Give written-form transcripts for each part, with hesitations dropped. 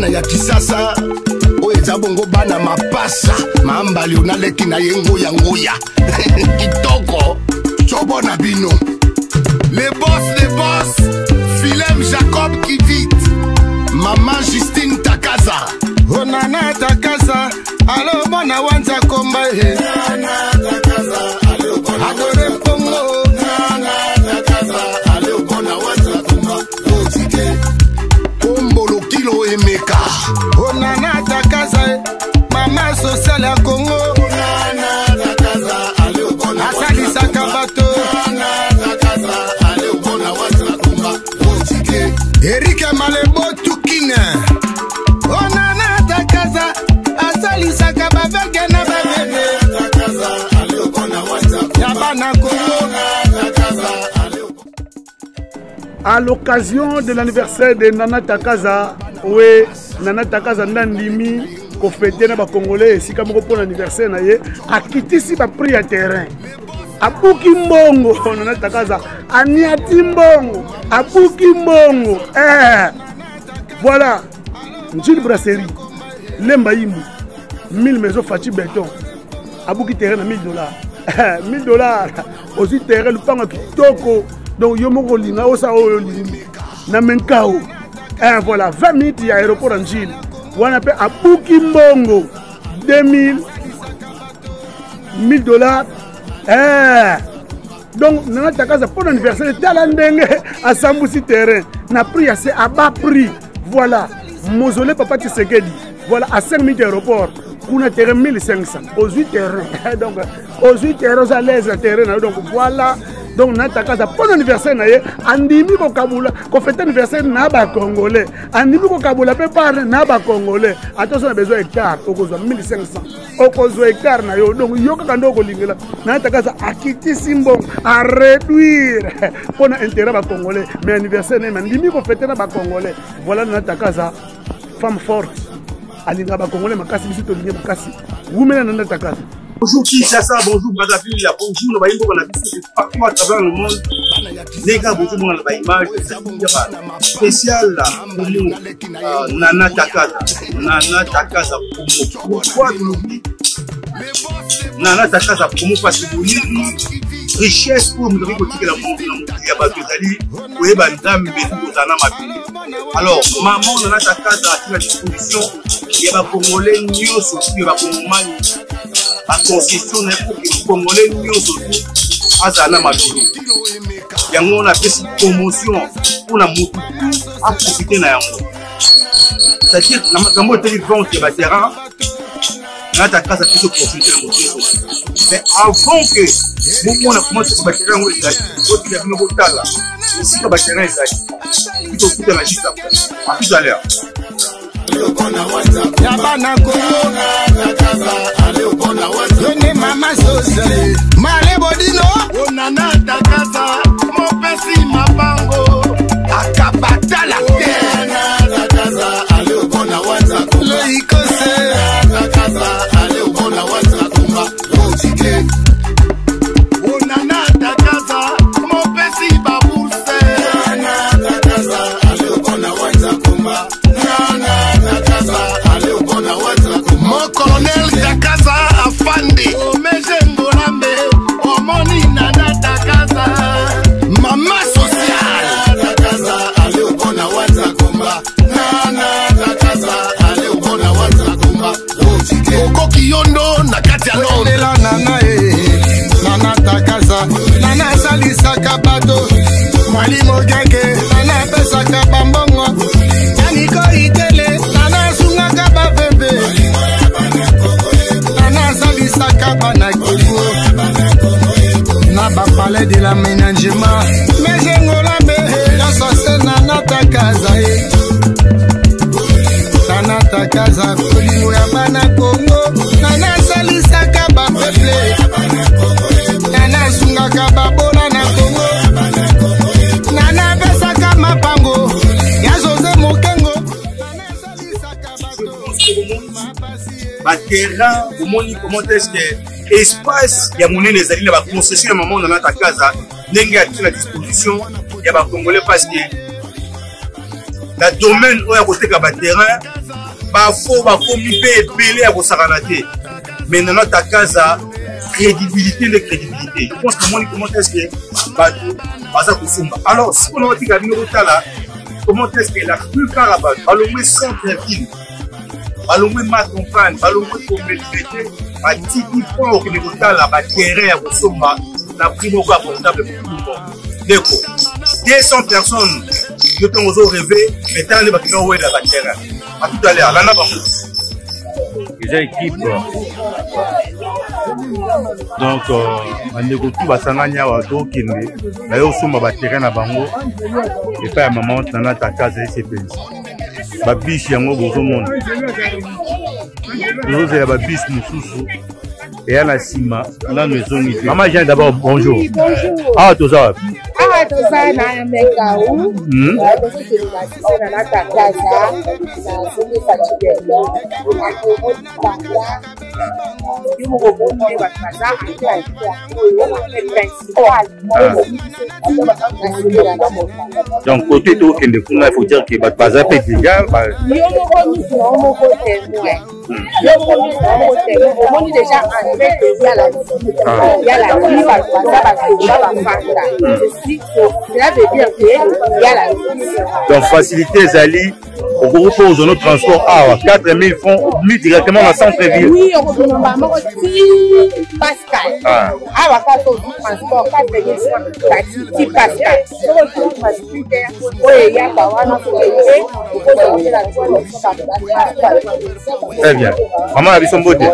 Bana ya Kisasa oyo eza bongo bana mapasa mambali onaleki na ye nguya nguya kitoko cobo na bino. Les boss, les boss, Philem Jacob Kivit, Mama Justine Takaza. Onana Takaza, alo mwana wanza komba he. Adore Mpongo. Takaza, ale obona wanza komba, otike. Kombolo kilo emeka. Onana Takaza, mama sociale ya Congo. Onana Takaza, ale obona asalisaka bato. Onana Takaza, ale obona wanza komba, otike. Eric Malebo Tukine. Onana Takaza, asalisaka bavege na babebe. Takaza, ale obona wanza komba. Ya bana Congo. À l'occasion de l'anniversaire de Nana Takaza, oui, Nana Takaza ndandimi kofete na ba Congolais esika moko pour l'anniversaire na ye, akitisi ba prix ya terrain. Abuki mbongo Nana Takaza, aniati mbongo, abuki mbongo. Voilà. Njili Brasserie, Lemba Imbu, 1000 maisons Fatshi Béton. Abuki terrain na $1000. $1000. Ozwi terrain lupango kitoko. Donc yo moko olinga osa oyo olingi. Na Menkao. Voilà, 20 minutes ya aéroport ya Njili. Wana pe abuki mbongo 2000 $1000. Donc Nana Takaza pour l'anniversaire tala ndenge asambusi terrain na prix ya se à bas prix. Voilà, mausolée Papa Tshisekedi. Voilà, à 5 minutes aéroport. Kuna terrain 1500. Ozwi terrain. Donc ozwi terrain oza à l'aise na terrain na yo. Donc voilà. Donc Nana Takaza pour l'anniversaire na ye andimi kokabula kofete anniversaire na ba Congolais. Andimi kokabula pe par na ba Congolais. Attention na besoin hectare okozwa 1500. Okozwa hectare na yo. Donc yo kaka ndo okolingela. Nana Takaza akitisi mbongo a réduire pour na intérêt ba Congolais. Mais anniversaire na ye andimi kofete na ba Congolais. Voilà Nana Takaza, femme forte. Alinga ba Congolais makasi biso tolingi makasi. Wumela Nana Takaza. Bonjour Kinshasa, bonjour Brazzaville, bonjour na bayimboka na biso de partout à travers le monde. Les gars, bonjour mon ba image spéciale promo Nana Takaza. Nana Takaza promo. Pourquoi tolobi Nana Takaza promo? Parce que boyebi richesse oyo moto akoki kotikela moto na mokili ya bato ezali koyeba Nzambe kozala na mabele. Alors maman Nana Takaza atie na disposition ya ba Congolais nyonso ya ba Congomani ba concession na ye pour que Congolais nyonso azala na mabele. Yango wana apesi promotion mpona motu aprofite na yango. C'est-à-dire na makambo etali vente ya ba terrain, Nana Takaza apesi opportunité na motu nyonso. Mais avant que bomona comment est-ce que ba terrain yango ezali, botika bino botala esika ba terrain ezali, tokutana juste après. À tout à l'heure. Ya bana Congo. Yone mama sosele. Male bodino. Onana Takaza, mopesi mabango. Akabatala te. Takaza, ale obona wanza komba. Leikose. Takaza, ale obona wanza komba. Otike. Onana Takaza, mopesi babourse. Takaza, ale obona wanza komba. Nana Takaza, ale obona wanza komba. Mon colonel Takaza afandi. Omeje Ngolambe, omoni Nana Takaza. Mama sociale. Takaza, ale obona wanza komba. Nana Takaza, ale obona wanza komba. Otike. Okoki yondo na kati ya Londres. Lela Nana e, Nana Takaza, Nana asalisaka bato. Mwalimu Genge, Nana apesaka bambongo. Yaniko Itele, Nana asungaka baveve. Nana asalisaka bana Kivu. Na ba palais de l'aménagement. Mais Ngolambe, nyonso se Nana Takaza e. Nana Takaza, bolingo ya bana Congo. Nana asalisaka ba peuple. Nana asungaka babola na Congo. Nana apesaka mapango ya José Mokengo. Nana asalisaka bato. Ba terrain, omoni comment est-ce que espace ya monene ezali na ba concession ya maman Nana Takaza ndenge atie na disposition ya ba Congolais, parce que na domaine oyo ya koteka ba terrain Bafo bakomi mpe ebele ya kosakana te. Mais Nana Takaza, crédibilité nde crédibilité. Je pense que omoni comment est-ce que bato baza kosomba. Alors sikoyo na batika bino kotala comment est-ce que la plupart ya bato balongwe centre ville, balongwe ma campagne, balongwe communauté, batiki mpo okende kotala baterrain ya kosomba na prix moko abordable pour tout le monde. Ndeko, 200 personnes yo ntango ozo rêve, mais tala nde bakenda kowela baterrain. À tout à l'heure, landa bango. Eza équipe. Donc bandeko tu basangani awa, tokende naye osomba baterrain na bango epai ya mama Nana Takaza. Esepelisa babisi yango bozomona, tozozela babisi mosusu eya na nsima, nano ezongi te. Mama Jean, d'abord bonjour. Oui, bonjour. Awa toza wapi? Awa toza na Mekau. Tozokende na sise na Natakaza na zongi Fatshibelo na Kongo Libanda. Yo moko omoni nde bato baza ate oyo principal. Donc côté tokende kuna, il faut dire que bato baza mpe déjà. Yo moko miso na yo moko témoin, yo moko miso na yo moko témoin, omoni déjà entrée ya la ville, ya la ville, bato baza, bato bafanda. Ceci, cela veut dire que ya la ville. Donc facilité ezali, okoki mpo ozwa no transport awa 4000 francs, obimi directement na centre ville. Oui, okobima moko ti Pascal. Awa kaka ozwi transport 4000 francs taxi ti Pascal. Soki ozwi facilité oyo eyaka wana, soki eye okozwa. Très bien. Mama na biso, mbote.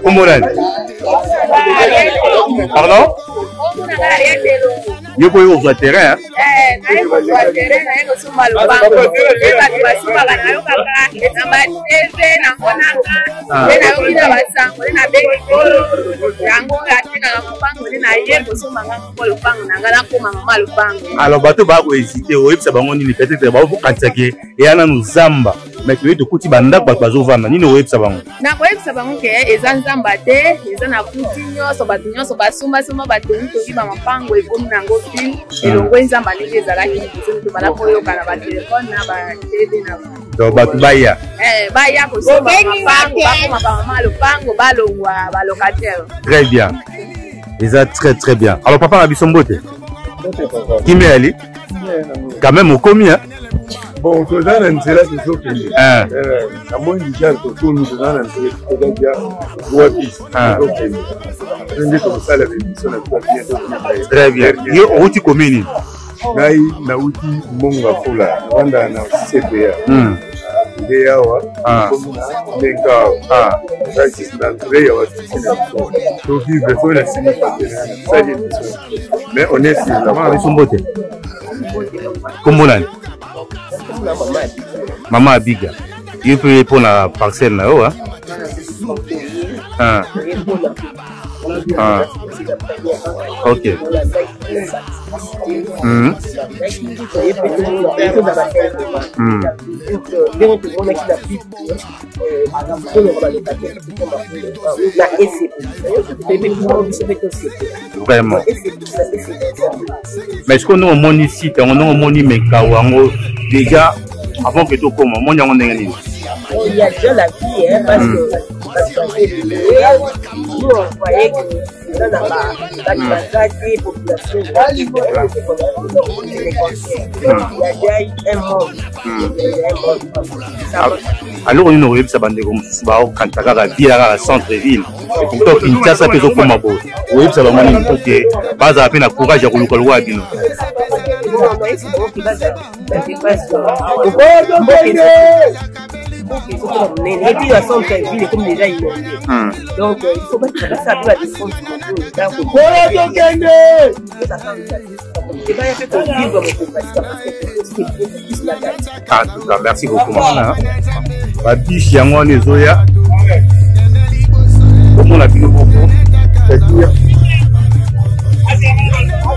Kombo nani? Pardon, yo mpo yo kozwa terrain? Naye kozwa terrain, naye kosomba lopango. Nde bato basombaka, nayokaka na baTV, namonaka nde nayoki na basango, nde nabengi kolo yango atekaka lopango, nde naye kosomba nga moko lopango na nga, nakoma mama lopango. Alors bato baya kohésite, oyebisa bango nini? Peut-être baokanisa ke eya nanu zamba, mais toye tokuti bandako, bato bazovanda. Nini oyebisa bango? Nakoyebisa bango ke eza nzamba te, eza na kuti nyonso, bato nyonso basumbasumba, batongi bamapango, ekomi nango ville, elongwe nzamba ndenge ezalaki liboso. Tobala koyoka na batelefone, na baTV, na Donc bato baya. Baya kosomba mapango, bakoma bamama lopango, balongwa balocataire. Très bien, eza très très bien. Alors papa na biso, mbote. Kimia yali quand même, okomi, hein? Bon, toza na nzela, tozokende. Namoni déjà tokomi, toza na nzela, toza dia wapi, tozokende ndenge tokosala émission na biso bien. Très bien. Yo outi commune nini? Ngai nauti Monga Fula, navandaka na CPA nde awa komi na Menga awa, na entrée ya basisi na biso. Tovivre soki nasili papier na nasali émission, mais on est sur la Mama biso, mbote. Kombo nani? Mama Abiga. Yo mpe mpona parcelle na yo? Ah. Ah. Ok. Ndenge tomonaki na bible, tolonga balocataire na esepela biso mpe tosepela. Vraiment. Mais ce que nous omoni site yango, ndenge omoni mekao yango déjà avant que tokoma, omoni yango ndenge nini? Il y a déjà la vie, hein, parce que parce que nous on voyait que eza na bato baza te, population. Il y a déjà un monde, un monde. Alors nini okoyebisa bandeko mosusu baokanta kaka ville, kaka centre ville, et pourtant Kinshasa mpe ezokóma boye? Oyebisa bango nini po ke bazala mpe na courage ya koluka lokola bino? Nayebisi bango ke bazala parce que mboka monene et puis la centre ville ekomi déjà inondé, donc il faut basala mpe badescente. Ebaya mpe kovivre mokongo parce que beaucoup plus na kati. En tout cas, merci beaucoup, mama. Babisi yango wana ezoya, omona bino moko, c'est-à-dire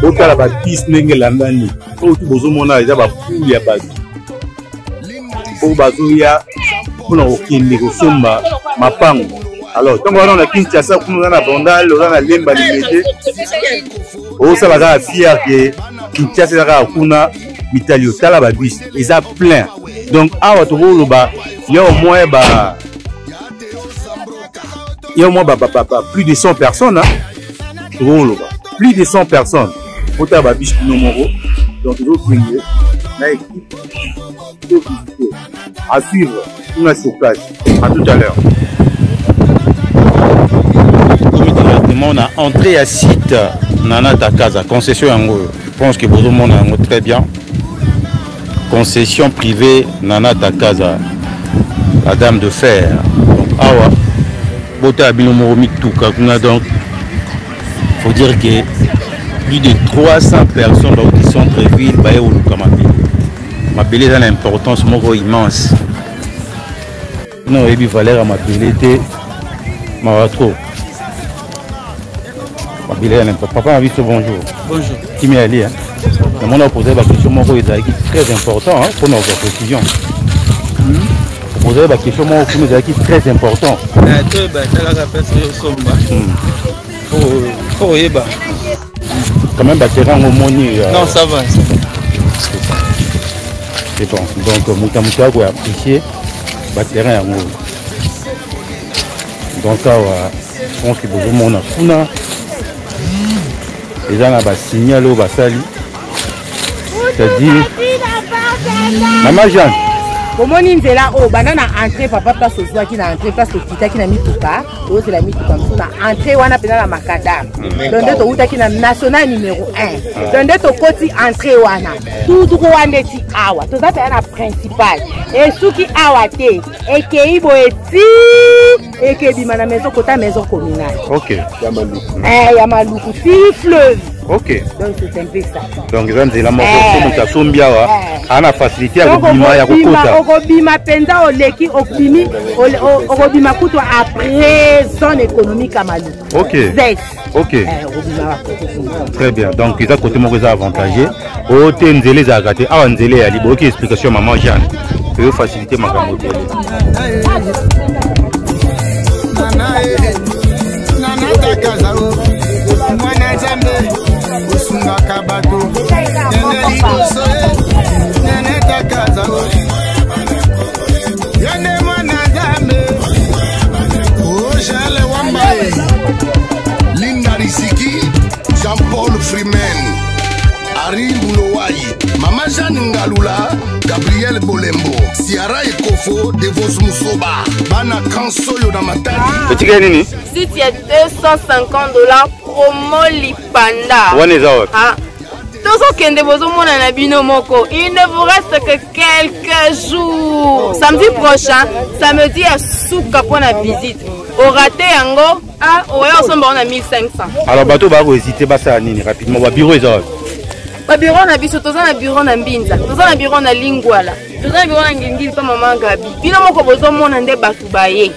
botala babisi ndenge elandani oyo tu bozomona, eza bafoule ya bato oyo bazoya mpona kokende kosomba mapango. Alors ntango wana na Kinshasa kuna, oza na Bandal, oza na Lemba, Limete, ozosala kaka fier ke Kinshasa eza kaka kuna. Mitali yo, tala ba bus eza plein. Donc awa tokoloba ya au moins ba ya au moins ba, ba, ba, ba plus de 100 personnes hein. Tokoloba plus de 100 personnes. Otala ba bus bino moko. Donc tozokende na équipe to visiter à suivre kuna sur place. À tout à l'heure. Directement na entrée ya site Nana Takaza, concession yango. Je pense que bozomona yango très bien. Concession privée Nana Takaza, la dame de fer. Donc awa bota bino moko mituka kuna. Donc faut dire que plus de 300 personnes bauti centre ville baye koluka mabele. Mabele eza na importance moko immense. Na oyebi valeur ya mabele te, mawa trop. Mabele ya n'importe. Papa na biso, bonjour. Bonjour. Kimi ali, hein? Namoni opose baquestion moko ezalaki très important mpona kozwa précision. Opose baquestion moko kuna ezalaki très important. Toyeba etalaka place osomba po oyeba. Quand même baterrain yango omoni. Non, ça va. C'est bon. Donc moto ya moto akoya apprécier baterrain yango. Donc awa je pense que bozomona kuna eza na basignal oyo basali, c'est-à-dire mama Jeanne. Omoni nzela oyo banda na entrée, papa, place ozwaki na entrée, place tokitaki na mituka, tozela mituka mosusu na entrée wana mpenza na makadam. Donc nde towutaki na national numéro 1, donc nde tokoti entrée wana tout droit ndeti awa toza mpenza na principal. Esuki awa te, ekei boye ti ekebima na maison kota maison communale. Ya Maluku. Eh, ya Maluku ti fleuve. Donc c'est un peu ça. Donc eza nzela moko so moto asombi awa aa na facilité ya kobima, ya kokota. Okobima mpenza, oleki, obimi, okobima kutu après zone économique ya Maluku. Zes. Okobima bakote kuna. Très bien. Donc eza côté moko eza avantagé oyo te, nzela ezalaka te awa, nzela eyali. Boyoki explication ya mama Jeanne, eyo facilité makambo ebele. Nana e, Nana Takaza o, mwana Nzambe osungaka bato, nene liboso e, Nene Takaza o, ye nde mwana Nzambe o. Jale Wamba e, Linda Riziki, Jean-Paul Freeman, Ari Mulowai, Mama Jeanne Ngalula, Gabriel Bolembo, Siara Ekofo, Devos Musoba, Bana Kansoyo na Matadi. Etikali nini? Site ya 250 $ promo lipanda. Wana eza wapi? Ah, tozokende, bozomona na bino moko. Il ne vous reste que quelques jours, samedi prochain, samedi ya suka mpona visite. Orater yango, ah, oya osomba ngo na 1500. Alors bato bakohésite, basala nini rapidement? Babureau eza wapi? Babureau na biso, toza na bureau na Mbinza, toza na bureau na Lingwala, toza na bureau na Ngingili mpa mama Gabi. Bino moko bozomona nde bato baye,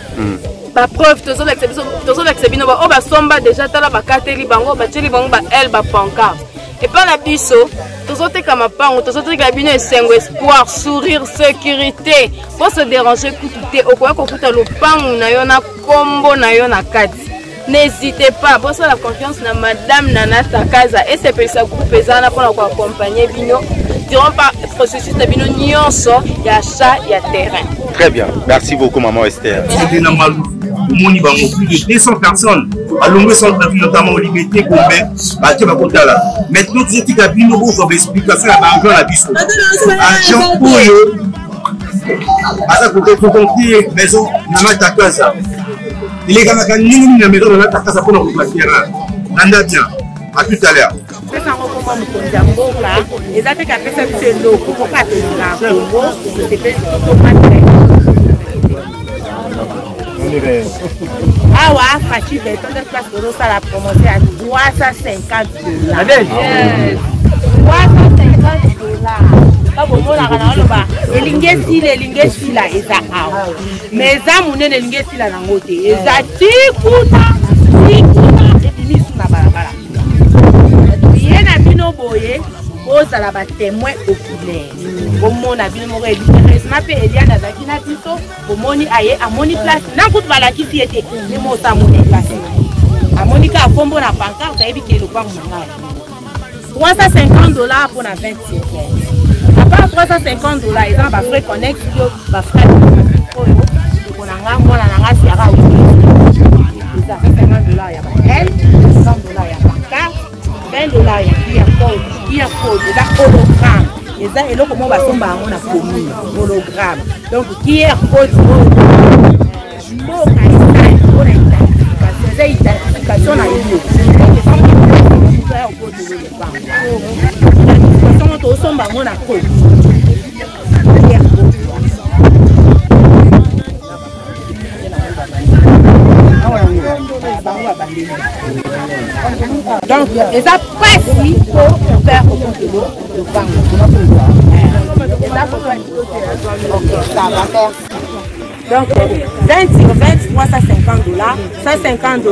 bapreuve tozolakisa biso, tozolakisa bino oyo basomba déjà. Tala, bakateli bango, batieli bango ba l bapancarte. Epai na biso tozoteka mapango, tozoteka bino esengo, espoir, sourire, sécurité. Po se déranger kutu te, okoya kokuta lopangu na yo na kombo na yo na kati. N'hésitez pas, bosala confiance na madame Nana Takaza. Esepelisa groupe eza wana mpona koaccompagne bino durant pa processus na bino nyonso ya achat ya terrain. Très bien, merci beaucoup maman Esther. C'était na Maluku, omoni bango plus de 200 personnes balongwe centre ville, notamment Liberté, Gombe, batie bakotala. Maintenant tozotika bino bozwa baexplication ya baagent na biso, agent oyo aza koreprésente maison Nana Takaza. Elekanaka ndenge nini na maison Nana Takaza mpona kozwa terrain? Nanda bien, à tout à l'heure. Pesa yango komba mokonzi ya mboka eza te kapesa biso eloko mpoka tolingaka Kongo, tosepeli tomatela awa. Faci Beton nde place tozosala promotion ya 350 $, 350 $. Babomonaka na oloba elingi esila, elingi esila, eza awa mais eza monene, elingi esila nango te, eza ti kuna, ti kuna ebimisu na balabala. Ye na bino boye bozala batémoin oculaire, bomona bino moko. Heureusement mpe Eliane azalaki na biso, bomoni aye amoni place na kutu balakisi ye te, nde mosa amoni place na ye, amoni kaka kombo na pancarte, ayebi ke lopango na ngai 350 $ mpona 20 sur 20. À part 350 dollars, eza na bafrais connexe yo, bafrais oyo ndeko na nga, mwana na nga Siara, eza 50 $ ya ba l, 100 $ ya pancarte, 20 $ ya QR code. QR code eza hologramme, eza eloko moko basomba yango na commune, hologramme. Donc QR code oyo mboka esali mpona identification, eza identification na yo. Identification tosomba yango na code QR code. Bango babandeli, donc eza pasi po père okotelo lopango eza. Ok, ça va, merci. Donc 20 sur 20, 350 $, 150 $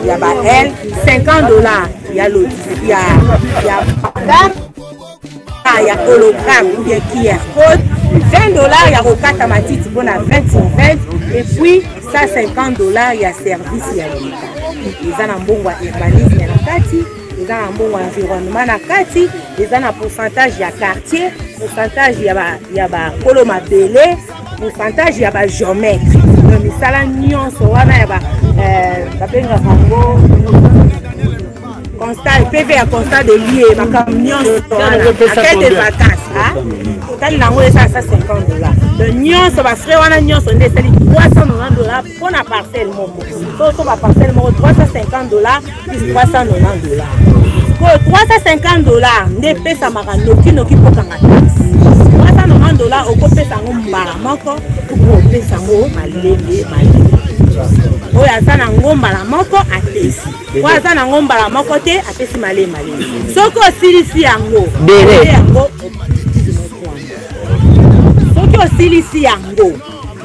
ya ba l, 50 $ ya loti ya hologramme ou bien QR code, 20 $ ya kokata matiti mpona 20 sur 20, et puis 150 $ ya service ya leta. Eza na mbongo ya urbanisme na kati, eza na mbongo ya environnement na kati, eza na pourcentage ya quartier, pourcentage ya bakolo mabele, pourcentage ya bagéomètre. Donc misala nyonso wana ya babengaka yango constat, PV ya constat de lieu, makambo nyonso wana, accueil de vacances, totali nango eza 150 $. Donc nyonso bafrais wana nyonso nde esali 390 $ mpona parcelle moko. So baparcelle moko, 350 $ plus 390 $. Koyo 350 $ nde epesamaka nokinoki mpokanga taxe. 390 $ okopesa yango mbala moko, okopesa yango malembe malembe. Oyo aza nango mbala moko apesi, oyo aza nango mbala moko te apesi malembe malembe. Soki osilisi yango yango, soki osilisi yango,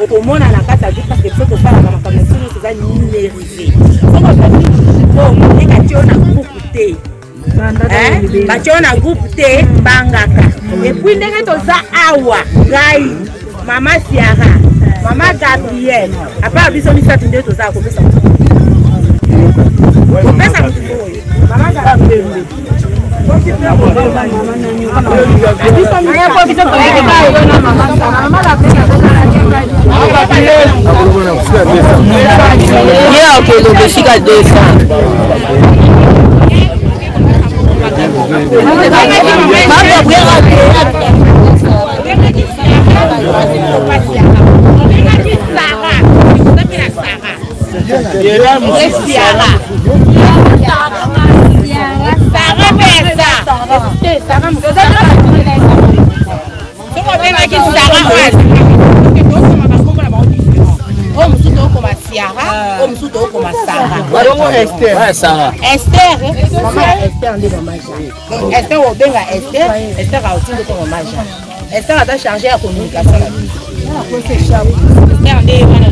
okomona na kati ya parce que biso tosalaka makambo na biso nyonso eza numérisé. Soki opesi mbongo, ekatie yo na groupe te, batie yo na groupe te, bangaka. Et puis ndenge toza awa, ngai, mama Siara, mama Gabriel, à part biso misato nde toza kopesa kopesa motu oyo, mama Gabriel. Ye akeloba esika 200. Mama Gabriel. Obengaki Sara, ozapi na Sara, Siara, Sara mpe eza te Sara. Soki obengaki Sara oyo, tokoma bakombo na bango différent. Oyo mosusu tokoma Siara, oyo mosusu tokoma Sara. Ester, mama ya Ester nde mama Jean. Donc Ester, obenga Ester, Ester aotindi ko mama Jean. Ester aza chargé ya communication na biso. Ester nde wana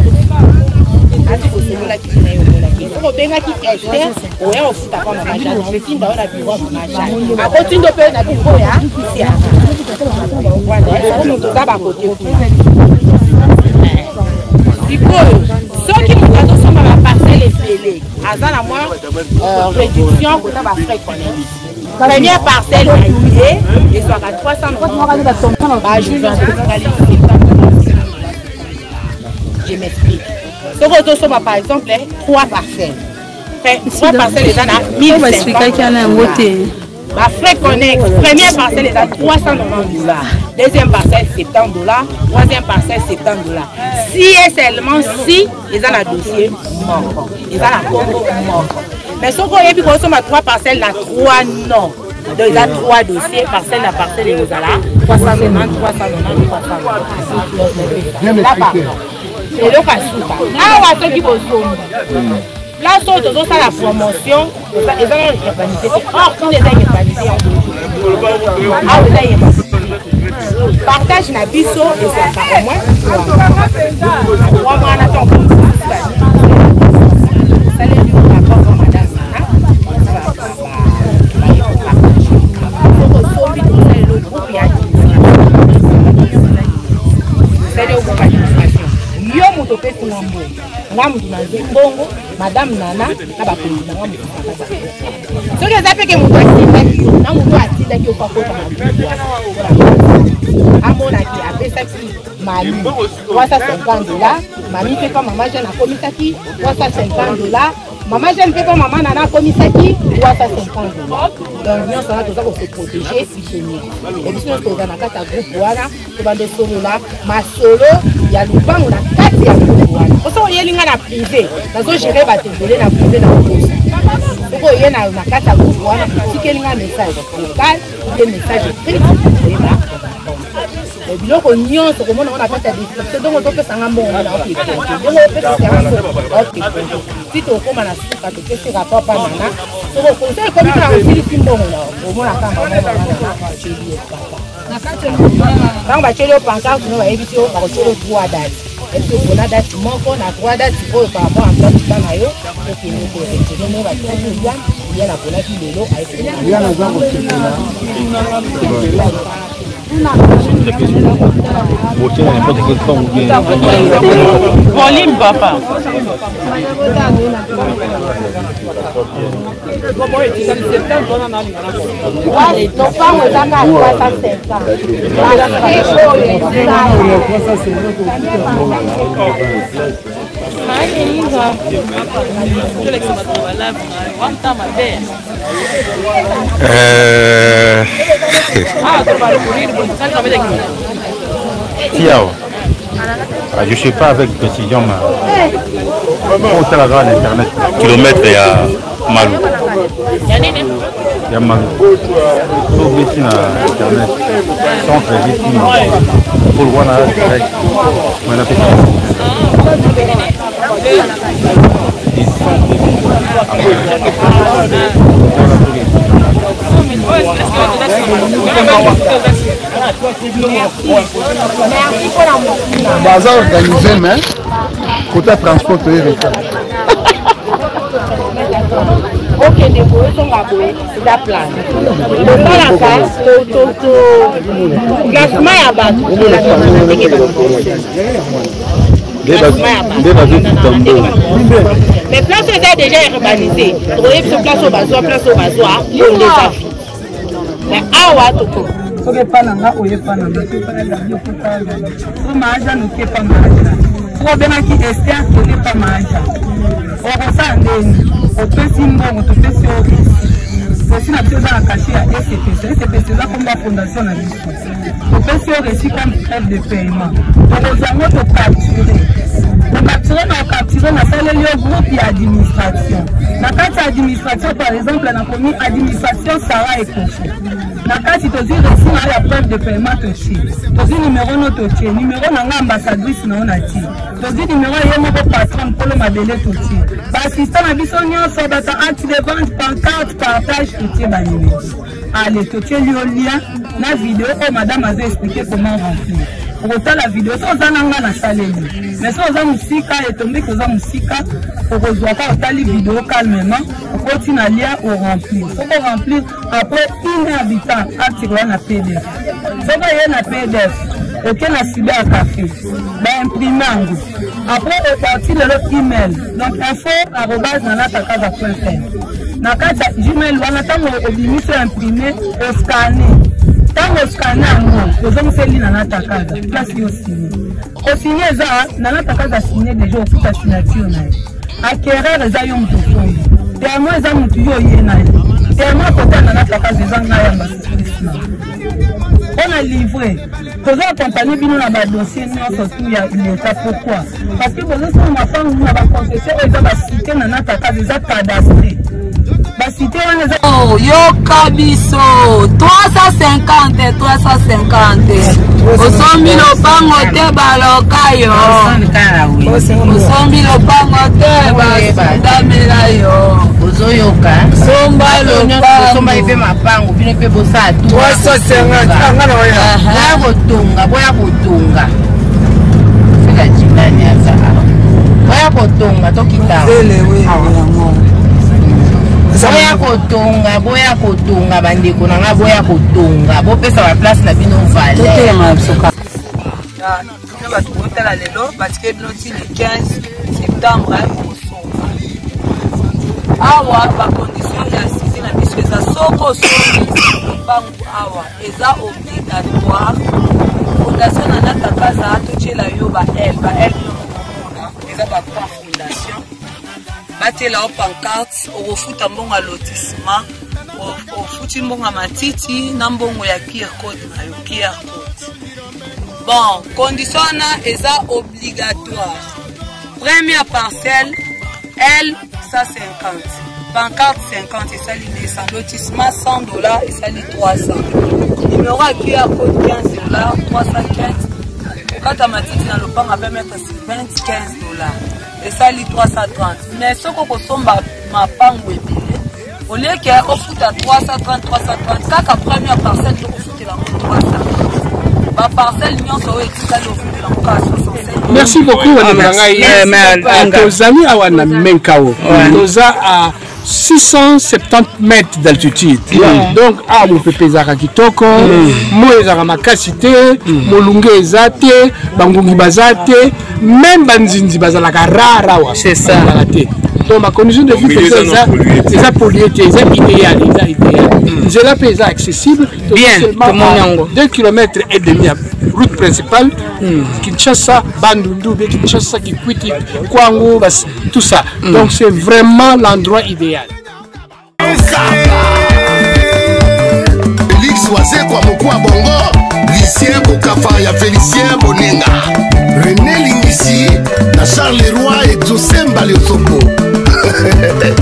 ati kosololaki na ye, omonaki. Soki obengaki Ester, oya ofuta kwa mama Jean, etinda oyo na bureau ya mama Jean, akotinda mpe na bureau ya Siara. Moto oza bakote kuna. Sikoyo soki moto azosomba baparcelle ebele, aza na mwa réduction kota bafrais connexe. Première parcelle na ye ezwaka 300, bajour nyonso etikali. Je m'explique: soki ozosomba par exemple trois parcelles, trois parcelles eza na 1050, bafrais connexe, première parcelle eza 390 $, deuxième parcelle 70 $, troisième parcelle 70 $. Si et seulement si eza na dossier moko, eza na kombo moko. Mais soki oyebi kosomba trois parcelles na trois noms, donc eza trois dossiers, parcelle na parcelle ekozala 390, 390, 390. Là, pardon, eloko ya suka awa, soki bozomba place oyo tozosala promotion, eza nano urbanisé te. Or kuna eza urbanisé yango, awa eza urbanisé. Partage na biso ezalaka au moins 3 mois na ntongo osaleli rapport. Madame Nana, baye kopartage. Soki osombi, tokosalela groupe ya administration. Osali groupe administration, yo moto opesi nga mbongo, nga moto nazwi mbongo, madame Nana na bakonzi na nga moto. Soki eza peke moto atindaki yo na moto atindaki yo, pakota na groupe wana. bamonaki apesaki mami 350 dollars, mami mpe pa mama Jeanne akomisaki 350 dollars, mama Jeanne mpe pa mama Nana akomisaki 350 dollars. Donc nyonso wana toza kose protéger biso nyonso. E biso nyonso toza na kati ya groupe wana, tobanda osolola masolo ya lupango na kati ya groupe wana. Poso oyeli nga na privé, nazo gérer bato ebele na privé na kokosa. Soki oye na kati ya groupe wana, otikeli nga message vocal ou bien message écrit, oyeba. Biloko nyonso komona ngo na kati ya description, ndongo topesa nga mbongo na oke konte, ndongo opesa nga mbongo oke konte, ti tokóma na suka topesi rapport pa nana. Soki okonse ekomi kaka osilisi mbongo na omona kaka mama nana atyeli yo papa. Ntango batyeli yo pancarte no, bayebisi yo bakotyeli yo 3 date, bayebisi yo mpona date moko na 3 date oyo par rapport à emploi du temps na yo, okende koretire. Ndenge batiaki Eliane, Eliane aponaki lelo. Eliane aza kosepela. Volume, papa. Lopango eza kaka 350. Tiao. Ah, je ne sais pas avec précision, mais on t'a l'internet. Kilomètre ya Malu. Ya Malu. Sobeti na internet. Centre vite. Pour le wana direct. On a fait baza organise, mais kota transport toye retard. Okende boye, ozonga boye, eza plan. Tosalaka classement ya bato ndenge nde bazofuta mbongo. Mais place oyo eza déjà urbanisé, tokoyebi biso place oyo bazwa, place oyo bazwa oyo nde eza vide. Mais awa toko soki epa na nga, oyo epa na nga, soki epa na Gabi, okota so maaja noki epa maaja, soki obengaki Ester, kende epa maaja. Okosala ndeni? Opesi mbongo, topesi yo reçu. Reçu na biso eza na cachet ya SPC. SPC eza kombo ya fondation na biso. Topesi yo reçu comme preuve de paiement. Tokozwa yango, tocapture, tocapture na ocapture. Nasaleli yo groupe ya administration. Na kati ya administration, par exemple, nakomi administration Sara Ekofo. Na kati tozwi reçu na yo ya preuve de paiement, totie, tozwi numero no, totie numero na nga ambassadrice na yo, natie, tozwi numero ye moko patron nkolo mabele, totie baassistant na biso nyonso, bato acte de vente, pancarte, partage, totie banumero. Ale, totieli yo lien na video oyo madame azo expliquer comment remplir. Okotala video so oza na nga nasaleli, mais so oza mosika, etombeki oza mosika, okozwa ka otali video calmement, okoti na lien, oremplir. Soki oremplir, après une heure du temps, acte koya na PDF. Soki oye na PDF, oke na cyber café, baimprime yango. Après oparti lelo email, donc info@nanatakaza.fr. Na kati ya Gmail wana, ntango obimisi, oimprime, oscanne. Ntango oscanne yango, ozongiseli Nana Takaza. Place yo signe, osigne, eza Nana Takaza signe déjà, okuta signature na ye. Acquéreur eza yo moto osombi, témoin eza motu yo oye na ye, témoin kota Nana Takaza eza ngai ambassadrice na mpona livre. Toza accompagne bino na badossier nyonso tu ya leta. Pourquoi? Parce que bozosala mapangu na baconcession oyo eza bacité Nana Takaza, eza cadastre, bacité wana eza Yoka biso, 350, 350. Osombi lopango te, baloka yo. Osombi lopango te, basundamela yo. Ozoyoka? Somba. Lopango mpe mapango, bino mpe bosala. Boya kotonga, boya kotonga. Fika jinani aza awa, boya kotonga, tokita. Boya kotonga, boya kotonga, bandeko na nga, boya kotonga, bopesa baplace na bino valeur. Bino bato botala lelo, batike bino ti le 15 septembre kosomba awa. Bacondition ya cité na biso eza: soko osombi lopangu awa, eza obligatoire. Fondation Nana Takaza totiela yo ba L, ba L bino bokomona eza ba point fondation. Batiela yo pancarte, okofuta mbongo ya lotissement, ofuti mbongo ya matiti na mbongo ya QR code na yo, QR code. Bon, condition wana eza obligatoire. Première parcelle L 150, pancarte 50 esali 200, lotissement 100 dollars esali 300. Numéro ya QR code 15 dollars, 315. Kokata matiti na lopanga 20 mètres sur 20, 15 dollars. Esali 330. Mais soki okosomba mapango ebele, oleke ofuta 330 330 kaka première parcelle tokofutela yango 300. Ba parcelle nyonso oyo etikali ofutela yango kaka 67. Merci beaucoup bandeko na ngai. Tozali awa na Menkao. Toza à 670 mètres d'altitude. Donc awa mopepe ezalaka kitoko, moi ezalaka makasi te, molunge eza te, bangungi baza te, même banzinzi bazalaka rare awa. Bazalaka te. Donc ma condition de vie mpenza eza eza pollué te, eza idéal, eza idéal. Nzela mpe eza accessible. Bien, tomoni yango. 2 km et demi ya route principale, Kinshasa, Bandundu, bien Kinshasa, Kikwiti, Kwango, tout ça. Donc c'est vraiment l'endroit idéal. Félix Wazekwa Mokwa Bongo, Lucien Bokafa ya Félicien Bonenga, René Lingisi na Charles Leroy et José Mbaliosoko.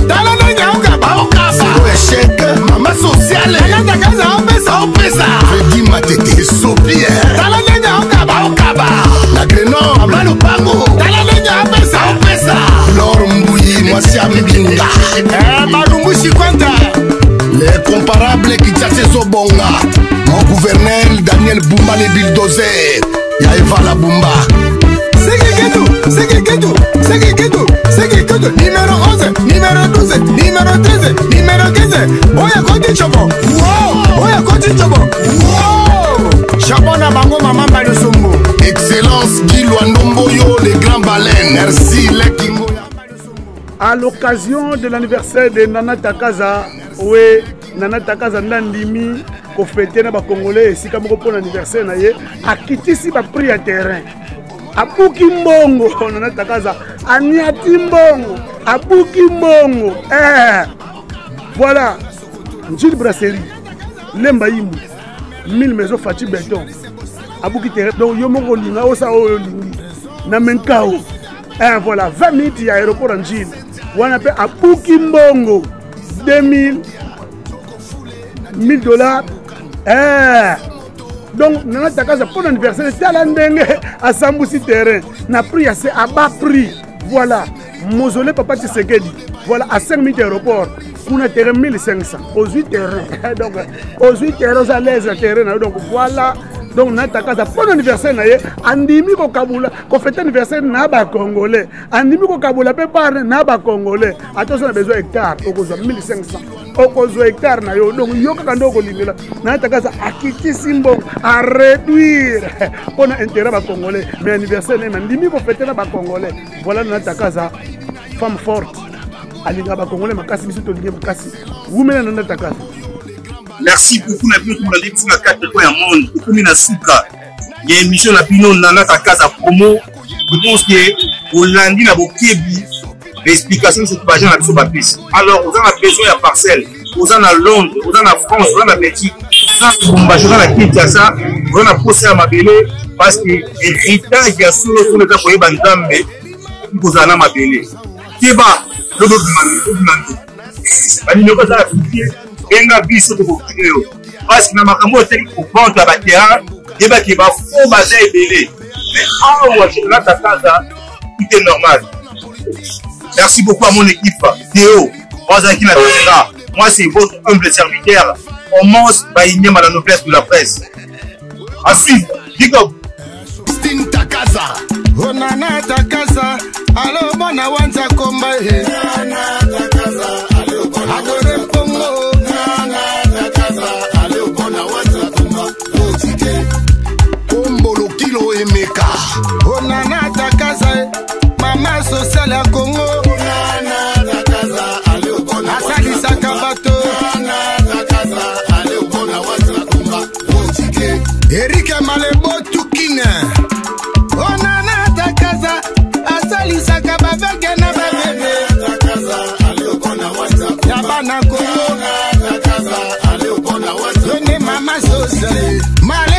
Tala ndenge aokaba aokaba zero échec mama sociale alandakaza aopesa aopesa Fredi Matete esopi tala ndenge aokaba aokaba na Grenoble mama Lopango tala ndenge aopesa aopesa Lor Mbuyi mwasi ya mbinga Malumbushi Kwanta l'incomparable Kinshasa ezobonga mon gouverneur Daniel Bumba le bulldozer ya Evala Bumba Sekeketu, Sekeketu, Sekeketu, Sekeketu, numéro 11, numéro 12, numéro 13, numéro 15. Oya koti chobo. Wow, oya koti chobo. Wow. Chobo na bango mama Mbalusumbu. Excellence Guy Lwandomboyo, le grand baleine. Merci Lekingo. À l'occasion de l'anniversaire de Nana Takaza, oui, Nana Takaza ndandimi kofete na ba Congolais esika moko mpona anniversaire na ye, akitisi ba prix ya terrain, abuki mbongo. Nana Takaza aniati mbongo, abuki mbongo. Voilà, Njili Brasserie, Lemba Imbu, 1000 maisons Fatshi Béton, abuki terrain. Donc yo moko olinga osala oyo olingi na Menkao. Voilà, 20 minutes ya aéroport ya Njili wana mpe abuki mbongo 2000 1000 dollars. Donc Nana Takaza mpo na anniversaire, tala ndenge asambusi terrain na prix ya se à bas prix. Voilà, mausolée papa Tshisekedi, voilà, à 5 minutes aéroport kuna, terrain 1500, ozwi terrain. Donc ozwi terrain, oza l'aise na terrain na yo. Donc voilà, donc Nana Takaza mpo na anniversaire na ye andimi kokabula kofete anniversaire na Bacongolais, andimi kokabola mpe part na Bacongolais. Ata oza na besoin hectare, okozwa 1500, okozwa hectare na yo. Donc yo kaka nde okolingela. Nana Takaza akitisi mbongo, aréduire mpo na intérêt Bacongolais, mais anniversaire na ye andimi kofete na Bacongolais. Voilà, Nana Takaza, femme forte, alingaka Bacongolais makasi, biso tolingi makasi. Wumela Nana Takaza. Merci beaucoup na bino tolandi biso na quatre coins ya monde. Tokomi na suka ya émission na bino Nana Takaza promo. Je pense que olandi na bokebi explication nyonso baagent na biso bapesi. Alors oza na besoin ya parcelle, oza na Londres, oza na France, oza na Belgique, oza na Lubumbashi, oza na Kinshasa, oza na posa ya mabele, parce que héritage ya solo solo eza koyeba Nzambe, kozala na mabele. Keba lobi obima ndoki. Banimero eza affiché, benga biso, tokokile yo, parce que na makambo oyo etali kovente ya baterrain, yebaki bafaux baza ebele, mais awa chez Nana Takaza tout est normal. Merci beaucoup à mon équipe, Théo Wazaki na caméra. Moi, c'est votre humble serviteur Omos Baïnyama, la noblesse de la presse. À suivre, big up. Christine Takaza. Onana Takaza, alo bona wanza komba ye. Adore Mpongo. Nana Takaza, ale obona wanza komba otike kombolo kilo emeka. Onana Takaza, e, mama sociale ya Kongo. Nana Takaza, ale obona asalisaka bato. Nana Takaza, ale obona wanza komba otike Erike Malebo Tukinga. bana Kongo. Yone mama Sosa. Male